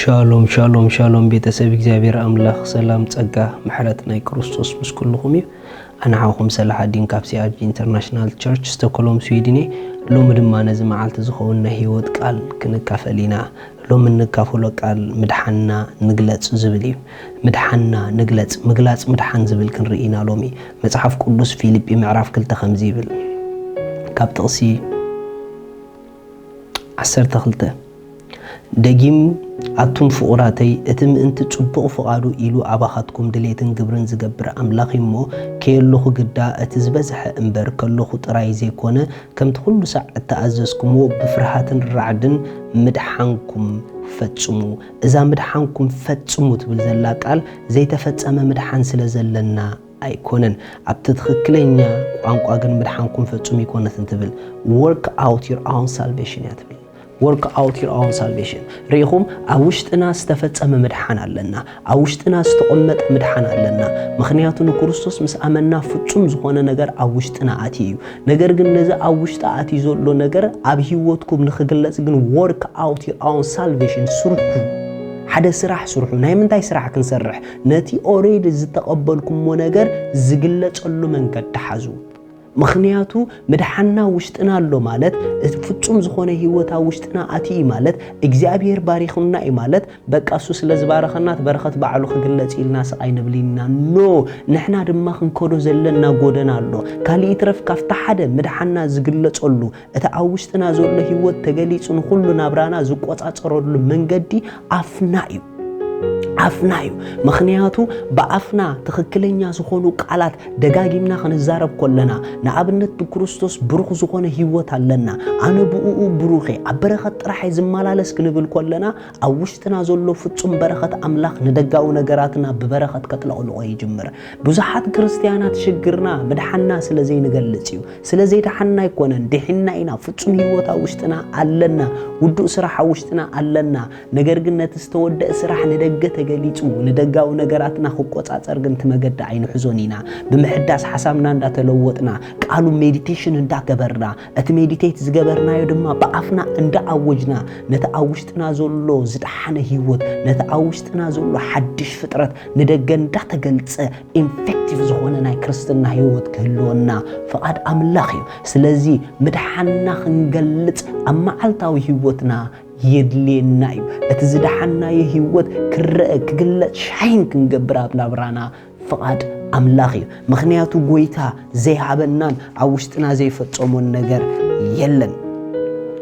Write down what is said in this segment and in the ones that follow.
ሻሎም ሻሎም ሻሎም፣ ቤተሰብ እግዚኣብሔር ኣምላኽ ሰላም፣ ጸጋ፣ ምሕረት ናይ ክርስቶስ ምስ ኩልኹም እዩ። ኣነ ሓውኹም ሰላሓዲን ካብ ሲኣርጂ ኢንተርናሽናል ቸርች ስቶክሆልም ስዊድን እየ። ሎሚ ድማ ነዚ መዓልቲ ዝኸውን ናይ ህይወት ቃል ክንካፈል ኢና። ሎሚ እንካፈሎ ቃል ምድሓንና ንግለጽ ዝብል እዩ። ምድሓንና ንግለጽ፣ ምግላጽ ምድሓን ዝብል ክንርኢ ኢና ሎሚ። መጽሓፍ ቅዱስ ፊልጲ ምዕራፍ ክልተ ከምዚ ይብል፣ ካብ ጥቕሲ ዓሰርተ ክልተ፣ ደጊም፣ ኣቱም ፍቑራተይ፣ እቲ ምእንቲ ጽቡቕ ፍቓዱ ኢሉ ኣባኻትኩም ድሌትን ግብርን ዝገብር ኣምላኽ እዩ እሞ፣ ከየለኹ ግዳ እቲ ዝበዝሐ እምበር ከለኹ ጥራይ ዘይኮነ፣ ከምቲ ኩሉ ሳዕ እተኣዘዝኩምዎ ብፍርሃትን ራዕድን ምድሓንኩም ፈጽሙ። እዛ ምድሓንኩም ፈጽሙ ትብል ዘላ ቃል ዘይተፈጸመ ምድሓን ስለ ዘለና ኣይኮነን። ኣብቲ ትኽክለኛ ቋንቋ ግን ምድሓንኩም ፈጽሙ ኣይኮነትን ትብል። Work out your own salvation እያ ትብል። Work out your own salvation። ርኢኹም፣ ኣብ ውሽጥና ዝተፈጸመ ምድሓን ኣለና። ኣብ ውሽጥና ዝተቐመጠ ምድሓን ኣለና። ምኽንያቱ ንክርስቶስ ምስ ኣመና ፍጹም ዝኾነ ነገር ኣብ ውሽጥና ኣትዩ እዩ። ነገር ግን ነዚ ኣብ ውሽጢ ኣትዩ ዘሎ ነገር ኣብ ህይወትኩም ንኽግለጽ ግን work out your own salvation፣ ስርሑ። ሓደ ስራሕ ስርሑ። ናይ ምንታይ ስራሕ ክንሰርሕ? ነቲ ኦሬዲ ዝተቐበልኩሞ ነገር ዝግለጸሉ መንገዲ ሓዙ። ምኽንያቱ ምድሓና ውሽጥና ኣሎ ማለት፣ እቲ ፍጹም ዝኾነ ህይወት ኣብ ውሽጥና ኣትዩ ማለት፣ እግዚኣብሔር ባሪኹና እዩ ማለት፣ በቃ እሱ ስለ ዝባረኸና እቲ በረኸት ባዕሉ ክግለጽ ኢልና ስቕ ኣይንብል ኢና። ኖ፣ ንሕና ድማ ክንከዶ ዘለና ጎደና ኣሎ። ካልእ ይትረፍ ካብቲ ሓደ ምድሓና ዝግለጸሉ፣ እቲ ኣብ ውሽጥና ዘሎ ህይወት ተገሊጹ ንኹሉ ናብራና ዝቆጻጸረሉ መንገዲ ኣፍና እዩ። ኣፍና እዩ። ምኽንያቱ ብኣፍና ትኽክለኛ ዝኾኑ ቃላት ደጋጊምና ክንዛረብ ኮለና፣ ንኣብነት ብክርስቶስ ብሩኽ ዝኾነ ህይወት ኣለና፣ ኣነ ብእኡ ብሩኽ እየ፣ ኣብ በረኸት ጥራሕ እየ ዝመላለስ ክንብል ኮለና፣ ኣብ ውሽጥና ዘሎ ፍጹም በረኸት ኣምላኽ ንደጋዊ ነገራትና ብበረኸት ከጥለቕልቖ ይጅምር። ብዙሓት ክርስትያናት ሽግርና ምድሓና ስለ ዘይንገልጽ እዩ። ስለ ዘይደሓንና ኣይኮነን፣ ድሒንና ኢና። ፍጹም ህይወት ኣብ ውሽጥና ኣለና። ውዱእ ስራሕ ኣብ ውሽጥና ኣለና። ነገር ግን ነቲ ዝተወደአ ስራሕ ንደገ ተገሊጹ፣ ንደጋዊ ነገራትና ክቆጻጸር ግን እቲ መገዲ ኣይንሕዞን ኢና። ብምሕዳስ ሓሳብና እንዳተለወጥና፣ ቃሉ ሜዲቴሽን እንዳገበርና፣ እቲ ሜዲቴት ዝገበርናዮ ድማ ብኣፍና እንዳኣወጅና፣ ነቲ ኣብ ውሽጥና ዘሎ ዝደሓነ ህይወት፣ ነቲ ኣብ ውሽጥና ዘሎ ሓድሽ ፍጥረት ንደገ እንዳተገልጸ፣ ኢንፌክቲቭ ዝኾነ ናይ ክርስትና ህይወት ክህልወና ፍቓድ ኣምላኽ እዩ። ስለዚ ምድሓንና ክንገልጽ ኣብ መዓልታዊ ህይወትና የድልየና እዩ። እቲ ዝደሓንናዮ ህይወት ክረአ፣ ክግለጽ፣ ሻይን ክንገብር ኣብ ናብራና ፍቓድ ኣምላኽ እዩ። ምኽንያቱ ጎይታ ዘይሃበናን ኣብ ውሽጥና ዘይፈጸሞን ነገር የለን።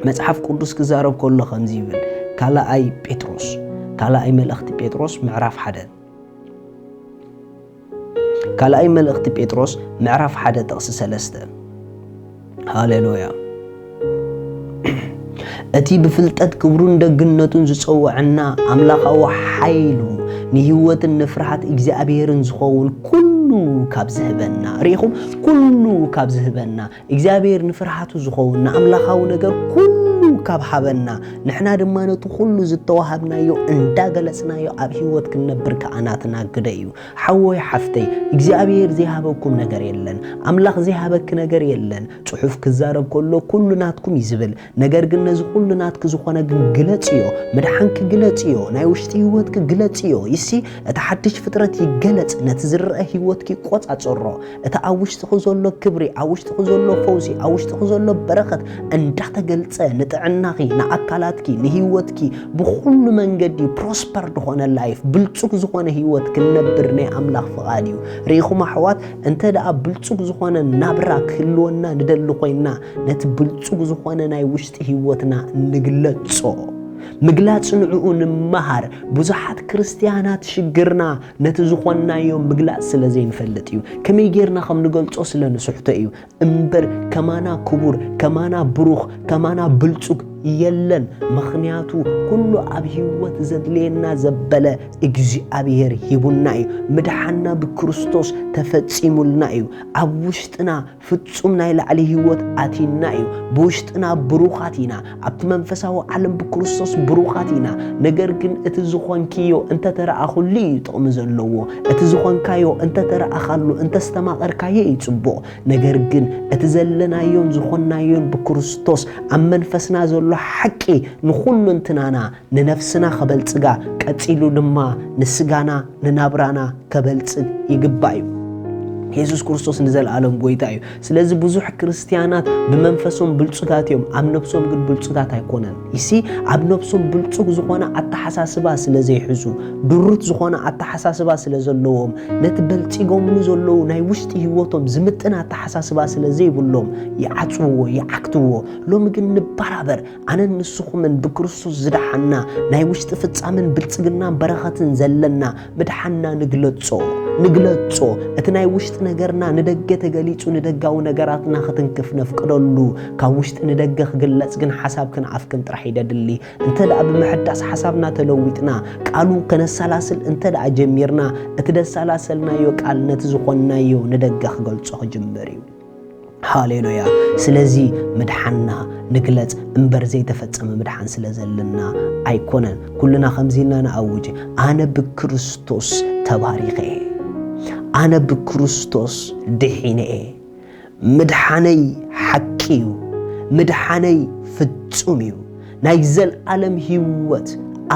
መጽሓፍ ቅዱስ ክዛረብ ከሎ ከምዚ ይብል፣ ካልኣይ ጴጥሮስ፣ ካልኣይ መልእኽቲ ጴጥሮስ ምዕራፍ ሓደ፣ ካልኣይ መልእኽቲ ጴጥሮስ ምዕራፍ ሓደ ጥቕሲ ሰለስተ። ሃሌሉያ። እቲ ብፍልጠት ክብሩን ደግነቱን ዝጸውዐና ኣምላኻዊ ሓይሉ ንህይወትን ንፍርሃት እግዚኣብሔርን ዝኸውን ኩሉ ካብ ዝህበና። ርኢኹም? ኩሉ ካብ ዝህበና። እግዚኣብሔር ንፍርሃቱ ዝኸውን ንኣምላኻዊ ነገር ኩሉ ካብ ሃበና፣ ንሕና ድማ ነቲ ኩሉ ዝተዋሃብናዮ እንዳገለጽናዮ ኣብ ህይወት ክንነብር ከኣ ናትና ግደ እዩ። ሓወይ ሓፍተይ፣ እግዚኣብሔር ዘይሃበኩም ነገር የለን። ኣምላኽ ዘይሃበኪ ነገር የለን። ጽሑፍ ክዛረብ ከሎ ኩሉ ናትኩም እዩ ዝብል። ነገር ግን ነዚ ኩሉ ናትኪ ዝኾነ ግን ግለጽዮ። ምድሓንኪ ግለጽዮ። ናይ ውሽጢ ህይወትኪ ግለጽዮ። ይሲ፣ እቲ ሓድሽ ፍጥረት ይገለጽ። ነቲ ዝረአ ህይወትኪ ቆጻጸሮ። እቲ ኣብ ውሽጥኺ ዘሎ ክብሪ፣ ኣብ ውሽጥኺ ዘሎ ፈውሲ፣ ኣብ ውሽጥኺ ዘሎ በረኸት እንዳተገልጸ ንጥዕናኺ፣ ንኣካላትኪ፣ ንህይወትኪ ብኹሉ መንገዲ ፕሮስፐር ዝኾነ ላይፍ፣ ብልጹግ ዝኾነ ህይወት ክንነብር ናይ ኣምላኽ ፍቓድ እዩ። ርኢኹም ኣሕዋት፣ እንተ ደኣ ብልጹግ ዝኾነ ናብራ ክህልወና ንደሊ ኮይንና፣ ነቲ ብልጹግ ዝኾነ ናይ ውሽጢ ህይወትና ንግለጾ። ምግላጽ ንዕኡ ንምሃር። ብዙሓት ክርስትያናት ሽግርና ነቲ ዝኾንናዮ ምግላጽ ስለ ዘይንፈልጥ እዩ። ከመይ ጌርና ከም ንገልጾ ስለ ንስሕቶ እዩ። እምበር ከማና ክቡር፣ ከማና ብሩኽ፣ ከማና ብልጹግ የለን። ምኽንያቱ ኩሉ ኣብ ህይወት ዘድልየና ዘበለ እግዚኣብሔር ሂቡና እዩ። ምድሓንና ብክርስቶስ ተፈጺሙልና እዩ። ኣብ ውሽጥና ፍጹም ናይ ላዕሊ ህይወት ኣትዩና እዩ። ብውሽጥና ብሩኻት ኢና። ኣብቲ መንፈሳዊ ዓለም ብክርስቶስ ብሩኻት ኢና። ነገር ግን እቲ ዝኾንክዮ እንተተረኣኹሉ እዩ ጥቕሚ ዘለዎ። እቲ ዝኾንካዮ እንተተረኣኻሉ፣ እንተስተማቐርካዮ እዩ ጽቡቕ። ነገር ግን እቲ ዘለናዮን ዝኾንናዮን ብክርስቶስ ኣብ መንፈስና ዘሎ ሓቂ ንኹሉ እንትናና ንነፍስና ከበልጽጋ፣ ቀጺሉ ድማ ንስጋና ንናብራና ከበልጽግ ይግባእ እዩ። የሱስ ክርስቶስ ንዘለኣለም ጎይታ እዩ። ስለዚ ብዙሕ ክርስትያናት ብመንፈሶም ብልጹጋት እዮም፣ ኣብ ነብሶም ግን ብልጹጋት ኣይኮነን። ይሲ ኣብ ነብሶም ብልጹግ ዝኾነ ኣተሓሳስባ ስለ ዘይሕዙ፣ ድሩት ዝኾነ ኣተሓሳስባ ስለ ዘለዎም፣ ነቲ በልጺጎምሉ ዘለዉ ናይ ውሽጢ ህይወቶም ዝምጥን ኣተሓሳስባ ስለ ዘይብሎም ይዓጽውዎ፣ ይዓክትዎ። ሎሚ ግን ንበራበር። ኣነን ንስኹምን ብክርስቶስ ዝደሓና፣ ናይ ውሽጢ ፍጻምን ብልጽግናን በረኸትን ዘለና ምድሓንና ንግለጾ፣ ንግለጾ። እቲ ናይ ውሽጢ ነገርና ንደገ ተገሊጹ ንደጋዊ ነገራትና ክትንክፍ ነፍቅደሉ። ካብ ውሽጢ ንደገ ክግለጽ ግን ሓሳብክን ኣፍክን ጥራሕ እዩ ደድሊ። እንተ ደኣ ብምሕዳስ ሓሳብና ተለዊጥና፣ ቃሉ ከነሰላስል እንተ ደኣ ጀሚርና፣ እቲ ደሰላሰልናዮ ቃል ነቲ ዝኾንናዮ ንደገ ክገልጾ ክጅምር እዩ። ሃሌሉያ። ስለዚ ምድሓንና ንግለጽ እምበር ዘይተፈጸመ ምድሓን ስለ ዘለና ኣይኮነን። ኩልና ከምዚ ኢልና ንኣውጅ፣ ኣነ ብክርስቶስ ተባሪኸ እየ፣ ኣነ ብክርስቶስ ድሒነ እየ። ምድሓነይ ሓቂ እዩ፣ ምድሓነይ ፍጹም እዩ። ናይ ዘልኣለም ህይወት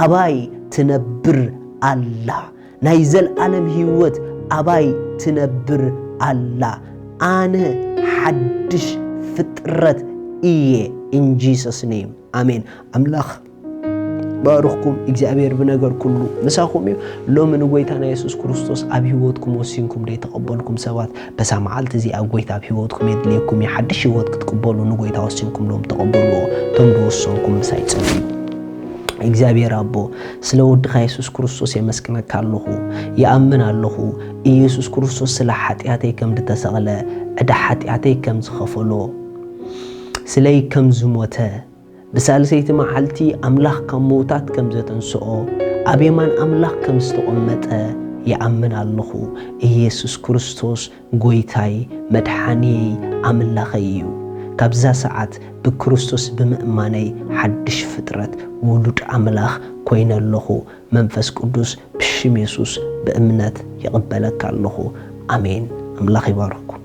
ኣባይ ትነብር ኣላ። ናይ ዘልኣለም ህይወት ኣባይ ትነብር ኣላ። ኣነ ሓድሽ ፍጥረት እየ። In Jesus name, ኣሜን። ኣምላኽ ባርኽኩም። እግዚኣብሔር ብነገር ኩሉ ምሳኹም እዩ። ሎሚ ንጎይታና የሱስ ክርስቶስ ኣብ ህይወትኩም ወሲንኩም ደይተቐበልኩም ሰባት፣ በዛ መዓልቲ እዚኣ ጎይታ ኣብ ህይወትኩም የድልየኩም እዩ። ሓድሽ ህይወት ክትቅበሉ ንጎይታ ወሲንኩም ሎም ተቐበልዎ። እቶም ዝወሰንኩም ምሳይ ጽልዩ። እግዚኣብሔር ኣቦ፣ ስለ ወድኻ የሱስ ክርስቶስ የመስግነካ ኣለኹ። ይኣምን ኣለኹ፣ ኢየሱስ ክርስቶስ ስለ ሓጢኣተይ ከም ዝተሰቕለ፣ ዕዳ ሓጢኣተይ ከም ዝኸፈሎ፣ ስለይ ከም ዝሞተ፣ ብሳልሰይቲ መዓልቲ ኣምላኽ ካብ ምዉታት ከም ዘተንስኦ፣ ኣብ የማን ኣምላኽ ከም ዝተቐመጠ ይኣምን ኣለኹ። ኢየሱስ ክርስቶስ ጎይታይ፣ መድሓንየይ፣ ኣምላኸይ እዩ። ካብዛ ሰዓት ብክርስቶስ ብምእማነይ ሓድሽ ፍጥረት፣ ውሉድ ኣምላኽ ኮይነ ኣለኹ። መንፈስ ቅዱስ ብሽም የሱስ ብእምነት ይቕበለካ ኣለኹ። ኣሜን። ኣምላኽ ይባርኽኩም።